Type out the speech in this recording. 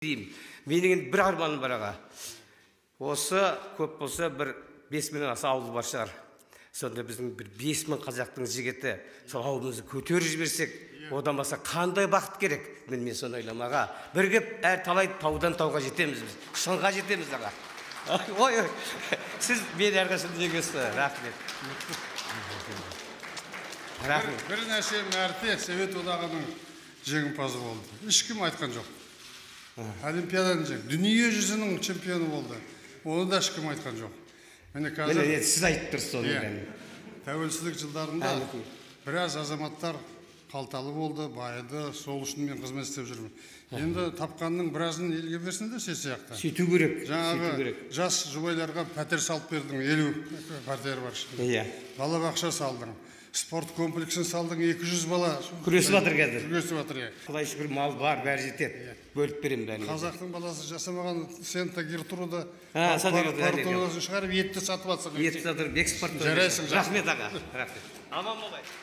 Деймін. Менің енді бір арманым бар, аға. Осы көп болса бір 5000-нен аса ауыл бар шығар. Сонда біздің бір 5000 қазақтың жігіті сол ауылымызды көтеріп жіберсек, одан басқа қандай бақыт керек? Мен соны ойлаймын, аға. Бірігіп әр талай таудан тауға жетеміз біз. Шыңға жетеміз, аға. Ой, ой, сіз мені әрқашан жеңесіз. Рахмет. Рахмет. Бірнеше мәрте Совет Одағының жеңімпазы болды. Ешкім айтқан жоқ. Олимпиаданың жеңіп, дүние жүзінің чемпионы болды. Оны да ешкім айтқан жоқ. Міне қазір Міне, сіз айтып тұрсыз соны. Иә. Бәрін. Тәуелсіздік жылдарында Әнекей. біраз азаматтар қалталы болды, байыды, сол үшін мен қызмет істеп жүрмін. Енді тапқанның біразын елге берсін де, сен сияқты. Сөйту керек, сөйту Жаңағы керек. жас жұбайларға пәтер салып бердің, 50 пәтер бар ішінде. Иә. Балабақша салдың, спорт комплексін салдың, 200 бала Күресіп жатыр қазір. Күресіп жатыр, иә. Құдай шүкір, мал бар, бәрі жетеді. Бөліп беремін бәріне. Қазақтың баласы жасамаған Сента Гертруда Санта Гертруда, әне, партудасын шығарып, етті сатып жатсың. Етті сатып, экспорт. Жарайсың, жақсы. Рахмет, аға. Рахмет. Аман болайық.